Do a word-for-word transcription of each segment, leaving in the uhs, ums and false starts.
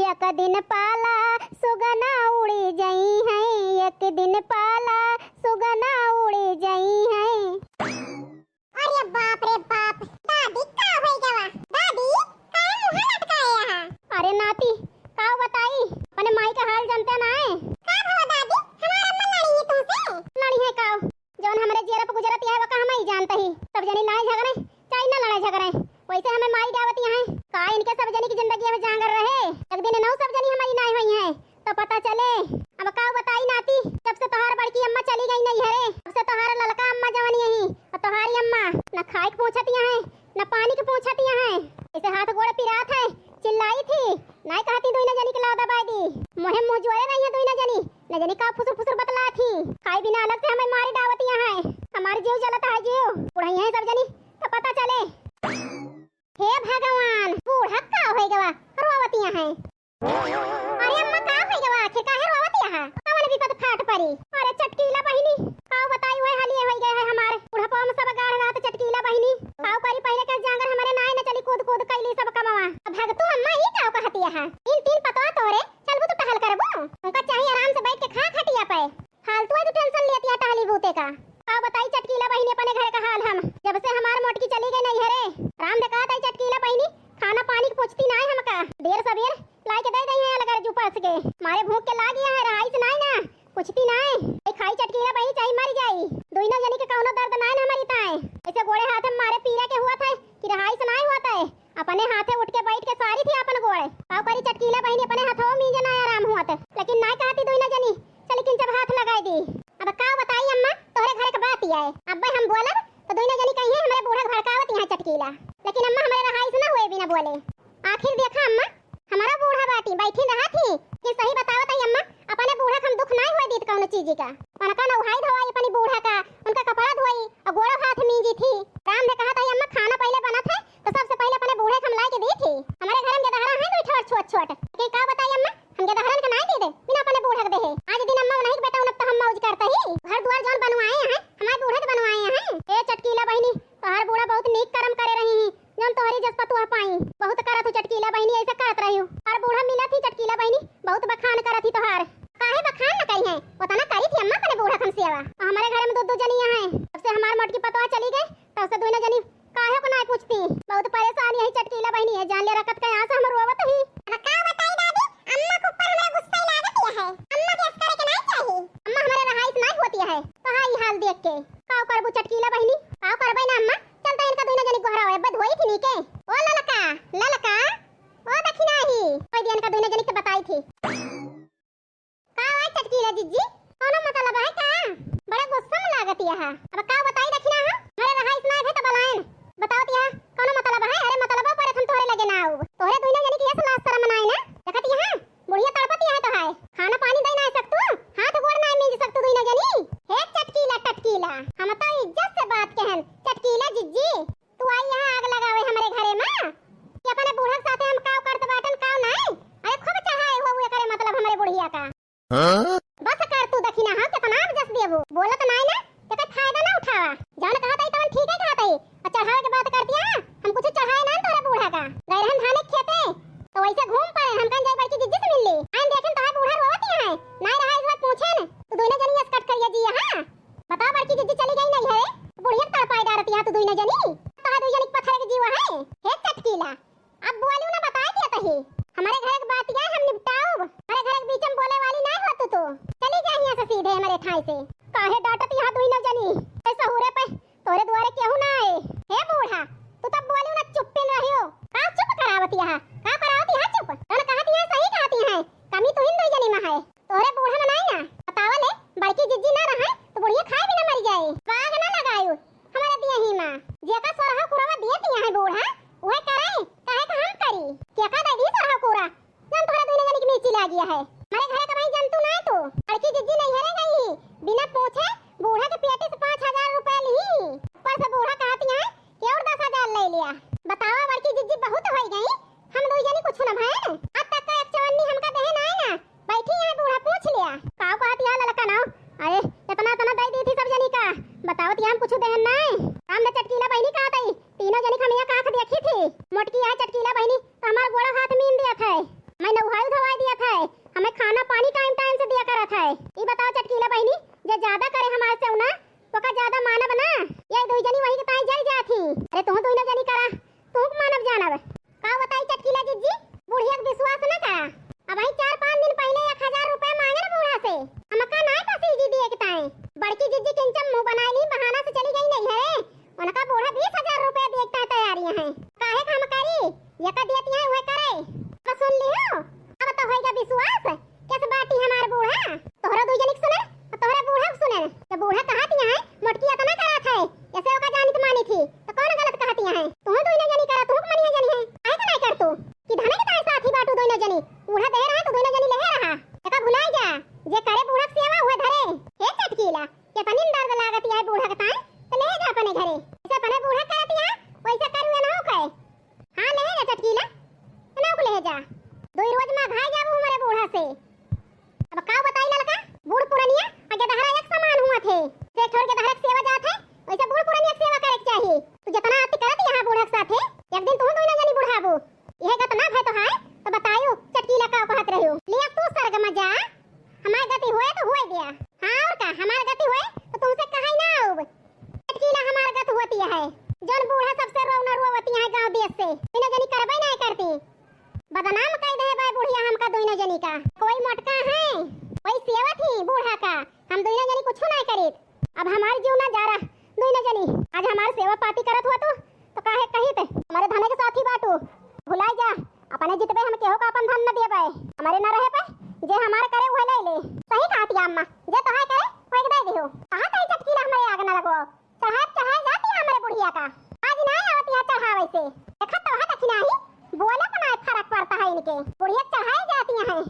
एक दिन पाला सुगना उड़ी जइहैं, एक दिन पाला सुगना उड़ी जइहैं। अरे बाप रे बाप, दादी का होइ गवा? दादी, काहे मुँह लटकाए हया? अरे नाती, का बताई, अपने माई का हाल जनते नाहीं। का भवा दादी, हमार अम्मा लड़ी ही तुमसे? लड़ी है का? जौन हमरे जियरा पे गुजरत है, वो का हम ही जानत ही। सब जनी नाहीं झगड़े, चाहे न लड़े झगड़े, वैसे हमें मारी डावत हैं। का इनके सब जनी की जिंदगी में जांगर रहे, एक दिन नौ सब जनी हमारी नाहीं होइहैं, तो पता चले। अब का बताई नाती, जब से तोहार बड़की अम्मा चली गई नैहरे, तब से तोहार ललका अम्मा जवन यही, और तोहारी अम्मा न खाए के पूछत हैं, न पानी के पूछत हैं। ऐसे हाथ गोड़ पिरात है, चिल्लाई थी, नाहीं कहती दुइनो जनी के लाव दबाई दी। मुँहे मुँह जोरे रही है दुइनो जनी, न जनी का फुसुर फुसुर बतला थी। खाई बिना अलग से हमें मारी डावत हैं, हमार जीव जलत है जीव। बुढ़ई हैं सब जनी, तो पता चले। हे भगवान, बूढ़ा का होइ गवा, रोवत हैं। अरे अम्मा, का होइ गवा? आखिर काहे रोवत हया? कवन विपद फाट परी? अरे चटकीला बहिनी, का बताई, वह हाल ये होइ गए है हमार। बुढ़ापा में सब गाढ़ रहत चटकीला बहिनी। का करी, पहिले के जांगर हमरे नाहीं न चली, कूद कूद कैली सब कमवा। अब भगतू अम्मा, ई का कहत हया? तीन तीन पतवा तोहरे, चलबू तू टहल करबू? उनका चाही आराम से बैठ के खा खटिया पे। फालतू है तू tension लेत हया टहली बूते का। का बताई चटकीला बहिनी अपने घर का हाल हम, जब से हमार मोटकी चली गई नैहरे। राम देखा ताई चटकीला बहिनी, खाना पानी के पूछती नाहीं हमका। देर सबेर लाइके दे दई है अलगर जू परस के। मारे भूख के लागी है, रहाइस नाहीं ना, पूछती नाहीं। ए खाई चटकीला बहिनी चाहे मर जाई, दुइनो जनी के कौनो दर्द नाहीं ना हमारी ताए। ऐसे गोड़े हाथ में मारे पीरा के हुआ था कि रहाइस नाहीं हुआ था। अपने हाथे उठ के बैठ के सारी थी अपन गोड़। का करी चटकीला बहिनी, अपने हाथों मींजे नाहीं आराम हुआ था, लेकिन नाहीं कहती दुइनो जनी, चल किंचब हाथ लगाई दी। अब का बताई अम्मा, तोहरे घर के बात ही आए। अब हम बोलब तो दुइनो जनी कहिहैं हमरे बूढ़ा के भड़कावत हया चटकीला। लेकिन अम्मा हमरे रहाइस न हुए बिना बोले। आखिर देखा अम्मा, हमारा बूढ़ा बाटी बैठी रहा थी कि सही बतावत है अम्मा, अपने बूढ़ा के हम दुख नाहीं हुए दीत कौनो चीज का। उनका नहाई धोवाई अपनी बूढ़ा का, उनका कपड़ा धोई और गोड़ो हाथ मींजी थी। राम ने कहा था अम्मा खाना पहिले बनत है तो सबसे पहिले अपने बूढ़े के हम लाइके दी थी। हमारे घर में गदहरा है दो ठोर छोट छोट, लेकिन का बताई अम्मा, हम गदहरन के नाहीं दे दे, बिना अपने बूढ़ा के देहे। आज दिन अम्मा नहीं बेटा उनक तो हम मौज करता ही। घर दुआर जौन बनवाए हैं, हमारे बूढ़े तो बनवाए हैं। ए चटकीला बहिनी, तोहार बूढ़ा बहुत नीक करम करे रही ही, जौन तोहरी जस पतुआ पाई। बहुत करत हू चटकीला बहिनी, ऐसे करत रही हू। और बूढ़ा मिलत ही चटकीला बहिनी, बहुत बखान करत ही तोहार। काहे बखान न करी है, उतना करी थी अम्मा अपने बूढ़ा के हम सेवा। हमारे घर में दो दो जनी हैं, जब से हमार मोटकी पतुआ चली गई, तब से दुइनो जनी काहे को नाहीं पूछती? बहुत परेशान यही चटकीला बहिनी है, जान ले रकत के आंसू हम रोवत ही। अब का बताई दादी, अम्मा के ऊपर हमरा गुस्सा ही लागत है। अम्मा के ऐसे करे के नाहीं चाहिए। अम्मा हमारे रहाइस नाहीं होती है, तो हाँ ये हाल देख के। का करबू चटकीला बहिनी? का करबे ना अम्मा? चलता इनका दुइनो जनी गोहरा है, बद होई थी नीके। ओ ललका, ललका, ओ दखिनाही, कोई दिया इनका दुइनो जनी के बताई थी। का हुआ चटकीला जिज्जी? कौनो मतलब है का? बड़ा गुस्सा में लागत यह। अब का बताई दखिना हो? हमरे रहाइस नाहीं है तो बलायन। बतावत यह कौनो मतलब है? अरे मतलबो पर हम तोहरे लगे ना आऊ। तोहरे दुइनो जनी के यस लाज शरम नाहीं ना? देखत यह बुढ़िया तड़पत यह तो है। खाना पानी दे नाहीं सकतू? हाथ गोड़ नाहीं मींज सकतू दुइनो जनी? हे चटकीला टटकीला, हम तो इज्जत से बात कहन, चटकीला जिज्जी। तू आई यहाँ आग लगावे हमरे घरे में कि अपने बूढ़ा के साथे हम काव करत बाटन, काव नाहीं। अरे खूब चढ़ाए हो एकरे मतलब हमरे बुढ़िया का। हाँ? बस कर तू दखिना, हाँ, कितना आप जस देबू। बोलत नाहीं ना, एकर फायदा ना उठावा। जौन कहत हई तवन ठीके कहत हई। और चढ़ावे के बात करती है, हम कुछ चढ़ाए ना तोरे बूढ़ा का। गए रहन धाने के खेते, तो वैसे घूम पड़े, हम कहन जाई बड़की जिज्जी से मिल ली। आइन देखेन तोहार बूढ़ा रोवत ही है, नाहीं रहा इस बार पूछेन, तू दुइनो जनी यस कट करिया जी यहाँ। बताओ, बड़की जिज्जी चली गई नैहरे, बुढ़िया के तड़पाई डारत यहाँ तू दुइनो जनी। तोहार दुइ जनी के पथरे के जीवा है। हे चटकीला, अब बोलू ना, बताए दिया तही। हमरे घर के बात यह हम निपटाउब। हमरे घर के बीच में बोले वाली नाहीं हो तू तो। चली जा यहाँ से सीधे हमरे ठाई से। काहे डांटत यहाँ दुइनो जनी? ऐ सहुरे पे तोरे दुआरे केहू ना आए। हे बूढ़ा, तू तब बोलू ना, चुप्पे रहियो। का चुप करावत यहाँ? का करावत यहाँ चुप? जौन कहत यहाँ सही कहत यहाँ। कमी तुहिन दुइ जनी में है। तोहरे बूढ़ा में नाहीं ना। बतावा ले, बड़की जिज्जी ना रहे, तो बुढ़िया खाए बिना मर जाए। बाग ना लगायु, हमरे दिया ही माँ। जेका सोरहा कुरवा दिए दिया है बूढ़ा, उहे करे, काहे का हम करी? केका दे दी सोरहा कुरा, जौन तोहरे दुइनो जनी के नीची लागिया है। हमरे घरे का भाई जंतु ना है तू। बड़की जिज्जी नैहरे गई ही, बिना पूछे बूढ़ा के पेटी से पाँच हजार रुपया ली। ऊपर से बूढ़ा कहत यहाँ कि और दस हजार ले लिया। बतावा बड़की जिज्जी, बहुत होई गई, हम दुइ जनी कुछ न भयन। अब तक का एक चवन्नी हमका देहे नाहीं ना। बैठी है बूढ़ा, पूछ लिया। का कहत यहाँ ललका नाव? अरे, इतना, इतना दे दी थी सब जनी का। बताओ, तिया हम कुछ देहन नाहीं। राम ने चटकीला बहिनी कहत हई, तीनों जनी के हम यहाँ आँख देखी थी। मोटकी है चटकीला बहिनी, तो हमार गोड़ा हाथ मीन दिया था। मैं नहाई विश्वास, कैसे बाटी हमार बूढ़ा? तोहरा दुई जनी के सुने, और तोहरा बूढ़ा के सुने। जब बूढ़ा कहत यहाँ है, मोटकी इतना करत है, ऐसे ओका जानित मानित ही, तो कौन गलत कहत यहाँ है? तुहूँ दुई ना जनी करा, तुहूँ के मनिया जनी है, काहे का नहीं कर तू? कि धने के ताई साथी बाटू दुई ना जनी, बूढ़ा दे रहा तो दुई ना जनी ले रहा। एका भुलाई जा, जे करे बूढ़ा के सेवा हुए धरे। हे चटकीला, केतनी दर्द लागत है बूढ़ा के ताई, तो ले जा अपने घरे। जैसे अपने बूढ़ा करत है, वैसे करू ना हो कहे। हाँ, ले जा चटकीला, ना को ले जा। दुई रोज मा घाई जाबू हमारे बूढ़ा से। अब का बताई ललका, बूढ़ पुरनिया आ गेदहरा एक समान हुआ थे। जे ठोर गेदहरा के सेवा जात है, वैसे बूढ़ पुरनिया के सेवा करे के चाही। तू जितना आती करत यहाँ बूढ़ा के साथे, एक दिन तू दुई ना जनी बुढ़ाबू। यह गत ना भय तो है, तो बतायू चटकीला का कहत रहू। लिया तू सरग मा जा, हमार गति होए तो होए दिया। हाँ और का, हमार गति होए तो तुमसे कहाई ना आऊब। चटकीला हमार गत होती है, जौन बूढ़ा सबसे रोना रोवती है गाँव देश से, बिना जनी करबे नहीं करती। बदनाम कई दे बे बुढ़िया हमका दुइनो जनी का। कोई मोटका है, कोई सेवा थी बूढ़ा का, हम दुइनो जनी कुछ नहीं करीत। अब हमार जीव ना जा रहा, दुइनो जनी आज हमार सेवा पाती करत हुआ तू, तो काहे कहित हमारे धने के साथी बाटू, भुलाई जा। अपने जितबे हम केहू का अपन धन न देबे, हमारे न रहे पे, जे हमार करे वह ले ले। सही कहत या अम्मा, जे तोहार करे वह दे दिहो। कहाँ तई चटकीला हमारे आग न लगो, चढ़ाए चढ़ाए जाती है हमारे बुढ़िया का। आज ना आवत यहाँ चढ़ावे से, देखत तो है दखिना ही, बोले को ना फर्क पड़ता है इनके, बुढ़िया चढ़ाए जाती हैं।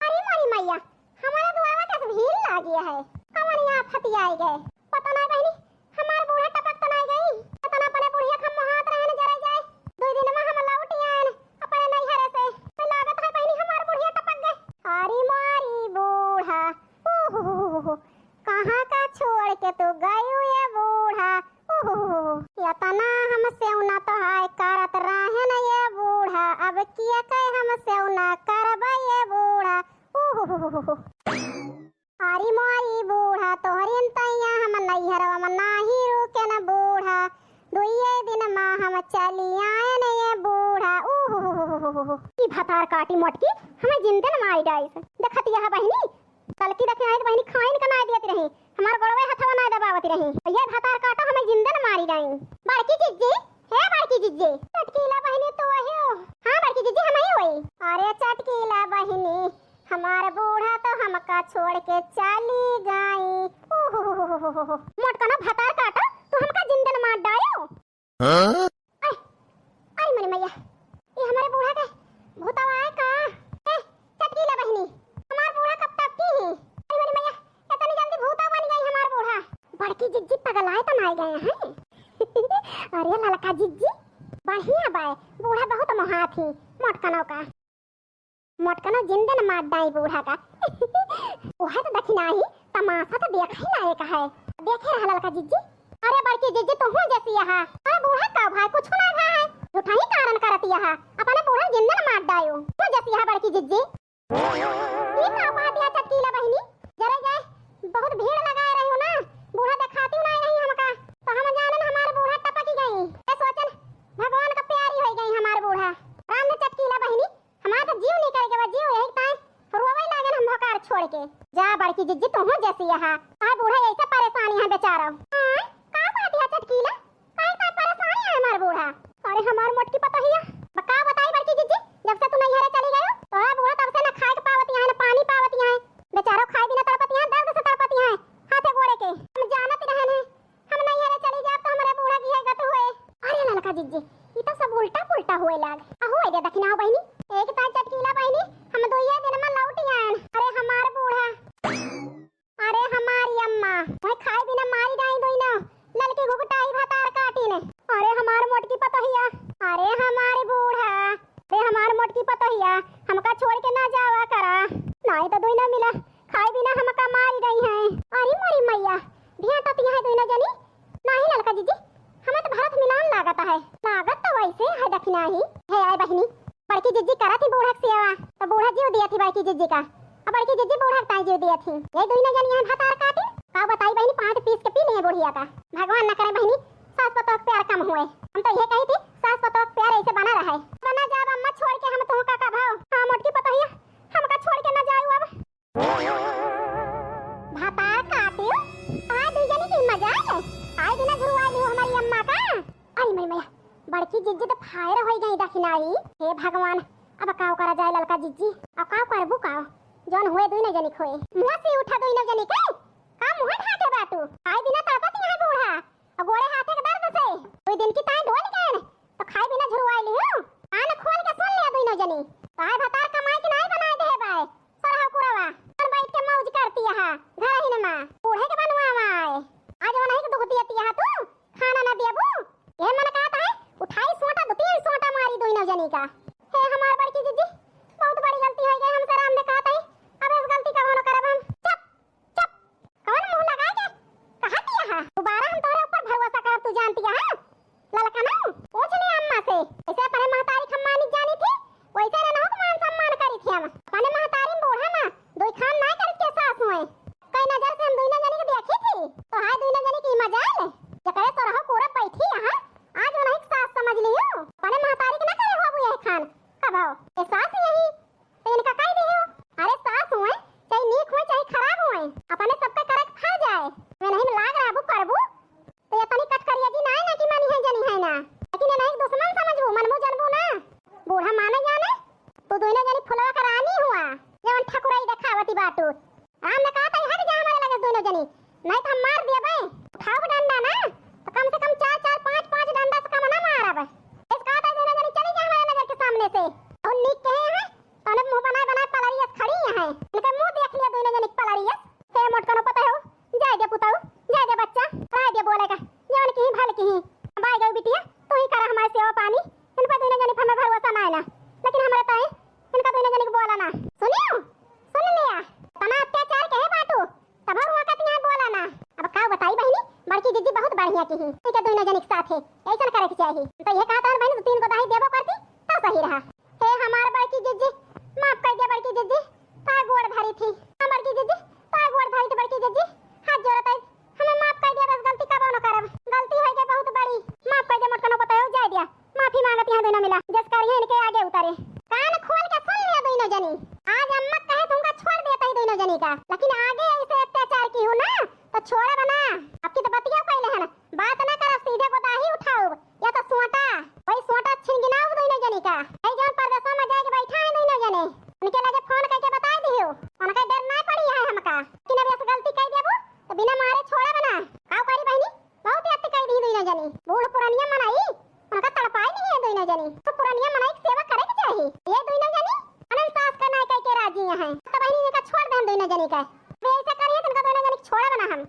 अरे मोरी मैया, हमारे दुआवा का भीड़ लागी है। कवन यहाँ फतियाई गए? पता ना बहनी, हमार बूढ़ा टपक तो नहीं गई? पता ना अपने बुढ़िया का मोहात रहन जरे जाए। दो दिन में हम लौट आए अपने नैहरे से। मैं लागत है बहनी हमार बुढ़िया टपक गए। अरे मोरी बूढ़ा, ओहो, कहाँ का छोड़ के तू गयू ये बूढ़ा? ओहो, इतना हमसे उना तो हाय करत रहन ये बूढ़ा, अब किया कहे हमसे उना करबा ये बूढ़ा। ओहो, अरे मोरी बूढ़ा, तोहरी तैया हम नैहरवा में नाही रुके न बूढ़ा, दुइये दिन में हम चली आए न ये बूढ़ा। ओहो, ई भतार काटी मोटकी, हमें जिंदे न मारी डाइस। देखत यह बहिनी, कल की दखिनाई तो बहिनी खाइन का ना देत रही, हमार गोड़वे हथवा ना दबावत रही। ये भतार काटा हमें जिंदे न मारी डाई। बड़की जिज्जी, हे बड़की जिज्जी। चटकीला बहिनी तू वही हो? हाँ बड़की जिज्जी हम ही होई। अरे चटकीला बहिनी, हमार बूढ़ा तो हमका छोड़ के चली गई। ओहो, मोटकना भतार काटा, तू हमका जिंदे न मार डायो। हाँ? अरे, अरे मोरी मैया, ये हमारे बूढ़ा के भूतवा है का? ए, चटकीला बहिनी, हमार बूढ़ा कब तक की ही? अरे मोरी मैया, इतनी जल्दी भूता बन गई हमार बूढ़ा। बड़की जिज्जी पगलाए तो ना गए हैं। अरे ललका जिज्जी, बढ़िया बाय, बूढ़ा बहुत मोहात ही, मोटकनों का। मोटकनो जिंदे न मार डाई बूढ़ा का। वह तो दखिना ही, तमाशा तो देख ही लायक है। देखे रहा ललका जिज्जी। अरे बड़की जिज्जी, तू हूँ जैसी यहाँ। अरे बूढ़ा का भाई कुछ ना भा है, झूठा ही कारण करत यहाँ। अपने बूढ़ा जिंदे न मार डायो। तू जैसी यहाँ बड़की जिज्जी। ई का बात या चटकीला बहिनी? जरे जाए, बहुत भीड़ लगाए रही हो ना। बूढ़ा देखाती ना रही हमका। तो हम जानन हमार बूढ़ा टपकी गई। ए सोचन, भगवान का प्यारी हो गई हमार बूढ़ा। राम ने चटकीला बहिनी, हमार तो जीव निकल गवा, जीव यही ताई रोवे लागन हम भकार छोड़ के। जा बड़की जिज्जी, तू हूँ जैसी यहाँ। आ बूढ़ा ऐसे परेशानी है बेचारा। हाँ, का बात है चटकीला? काहे का परेशानी है हमार बूढ़ा? अरे हमार मोटकी पतोहिया, ब-, का बताई बड़की जिज्जी, जब से तू नैहरे चली गयो, तोहरा बूढ़ा तब से ना खाए के पावत यहाँ, ना पानी पावत यहाँ। बेचारो खाए बिना तड़पत यहाँ, दर्द से तड़पत यहाँ, हाथे गोड़े के। हम जानत रहन है, हम नैहरे चली जाब तो हमारे बूढ़ा की है गत हुए। अरे ललका जिज्जी, ई तो सब उल्टा पुल्टा हुए लाग। अहो, ए दे दखिना हो बहिनी, एक ताई चटकीला बहिनी, हम दुइये दिन में लौट आयन। अरे हमार बूढ़ा। अरे हमारी अम्मा, वह खाए बिना मारी डाई दोई ना, ललकी घुघटाई भतार काटी ने। अरे हमार मोटकी पतोहिया, अरे हमारी बूढ़ा, अरे हमार मोटकी पतोहिया, हमका छोड़ के ना जावा करा, नाई तो दोई ना मिला। खाए बिना हमका मारी रही हैं। अरे मोरी मैया, भेंटत यहाँ दुइनो जनी। नाही ललका जिज्जी, हमें तो भरत मिलान लागत है। लागत तो वैसे है दखिना ही। हे आए बहिनी, बड़की जिज्जी करत ही बूढ़ा के सेवा, तो बूढ़ा जीव दिया थी बड़की जिज्जी का। अब बड़की जिज्जी बूढ़ा के ताई जीव दिया थी। ये दुइनो जनी यहाँ भतार काटी। का बताई बहिनी, पाँच पीस के पी लिए बुढ़िया का। भगवान न करे बहिनी, सास पतोह के प्यार कम हुए। हम तो ये कही थी, सास पतोह के प्यार ऐसे बना रहे। बना जाब अम्मा छोड़ के हम तुहका का भाव। हाँ मोटकी पतोहिया, हमका छोड़ के ना जाऊ अब। भतार काटियो, आए दुई जनी की मजाल है। आए बिना घुरुआ लियो हमारी अम्मा का। अरे मई मैया, बड़की जिज्जी तो फायर होई गई दखिनाई। हे भगवान, अब का करा? जाए ललका जिज्जी, अब का करबू का? जौन होए दुइनो जनी क होए। मुँह से उठा दुइनो जनी के, का मुँह ढाके बाटू? खाए बिना तड़पत यहाँ बूढ़ा, और गोड़े हाथे के दर्द से। दुई दिन की ताई ढोल गए, तो खाए बिना झुरवाई लियो। कान खोल के सुन लिया दुइनो जनी, ताए भतार कमाई के नाई बनाए दे बाए। सरहा कुरवा, अपन बैठ के मौज करती है, घर ही नमा। बूढ़े के बनवा आए, आज वनही के दुख दियती है तू। खाना ना देबू? ये मन कहत है, उठाई सोटा, दो तीन सोटा मारी दुइनो जनी का। हे हमार बड़की जिज्जी, बहुत बड़ी गलती होइ गई हमसे, राम ने कहत है, अब इस गलती का कौनो करब हम। चुप, चुप, कौन मुँह लगाए के? कहा किया है? दोबारा हम तोहरे ऊपर भरोसा करब, तू जानती है? ललका ना, पूछ लिया अम्मा से। ऐसे अपने महतारी क हम मानित जानी थी, वैसे ना हो मान सम्मान करी थी हम। अपने महतारी बूढ़ा ना, दुई खान ना करी के सास हुए। कई नजर से हम दुइनो जनी के देखी थी, तो हाय दुइनो जनी की मजाल। जकरे सोरहो पूरा बैठी यहाँ, आज वनही के सास समझ लियो। अपने महतारी के ना करे होबू यह खान, कब हो? ए सास यही, तो इनका कह दियो। अरे सास हुए, चाहे नीक हुए, चाहे खराब हुए, अपने सबका करे के फल जाए। मैं नहीं लाग रहबू करबू, तो ये तनी कटकरिया जी ना, ना कि मानी है जनी है ना, लेकिन ये नहीं दुश्मन समझबू, मनबू जनबू ना। बूढ़ा माने जाने, तू दुइनो जनी फुलवा का रानी हुआ, जवन ठकुराई देखावती बाटू। राम ने कहा था, "हट जा हमारे लगे दुइनो जनी, नहीं तो हम मार देबे। उठाओ डंडा ना, तो कम से कम चार चार, पाँच पाँच डंडा से कम ना मारब।" इस कहा था, "दुइनो जनी चली जा हमारे नजर के सामने से।" और नीक कहे हैं, तने मुँह बनाए बनाए पलरियस खड़ी हैं। इनके मुँह देख लिया दुइनो जनी पलरियस। हे मोटकनो पता हो, जाए दे पुताऊ, जाए दे बच्चा, राय दे बोले का, जवन की ही भल की ही। बाय गई बिटिया, तू ही करा हमारे सेवा पानी, इन पर दुइनो जनी पर हमें भरोसा ना है ना, लेकिन हमारे ताई इनका दुइनो जनी के बोला ना। सुनियो, सुन लिया, तना अत्याचार कहे बाटू, तब और वहाँ का यहाँ बोला ना। अब का बताई बहिनी, बड़की जिज्जी बहुत बढ़िया की ही, ठीक है, दुइनो जनी के साथ है, ऐसा करे के चाहिए। तो ये कहा था बहिनी, दो तीन गो दही देबो करती, तो सही रहा। हे हमार बड़की जिज्जी, माफ कर दिया बड़की जिज्जी, तार गोड़ धरी थी। हाँ बड़की जिज्जी, तार गोड़ धरी थी बड़की जिज्जी, हाथ जोड़त है, हमें माफ कर दिया, बस गलती कबो न करब, गलती हो गई बहुत बड़ी, माफ कर दिया, मोटकनो पता हो जाए दिया, माफी मांगती हैं दुइनो मिला, जस करिए इनके आगे उतारे। कान खोल के सुन लिया दुइनो जनी, आज अम्मा कहे तुमका छोड़ देता ही दुइनो जनी का, लेकिन आगे ऐसे अत्याचार की हो ना तो छोड़ब ना। आपकी तो बतिया कैले है ना, बात ना करब, सीधे गोदाही उठाउब, या तो सोटा, वही सोटा छिनगिनाउब दुइनो जनी का। यही जौन परदेसवा में जाके बैठा है दुइनो जने, उनके लगे फोन करके बताए दियो, उनका डर ना पड़ी है हमका। लेकिन अब ऐसे गलती कर देबू तो बिना मारे छोड़ब ना। का करी बहिनी, बहुत अति कर दी दुइनो जनी। बूढ़ पुरनिया मनई, उनका तड़पाई नहीं है दुइनो जनी। तो पुरनिया मनई की सेवा करे के चाही। ये दुइनो जनी अनन सास का नाय कह के राजी हैं। तो बहिनी इनका छोड़ देन दुइनो जनी का। वे ऐसा करिए तो इनका दुइनो जनी के छोड़ब ना हम।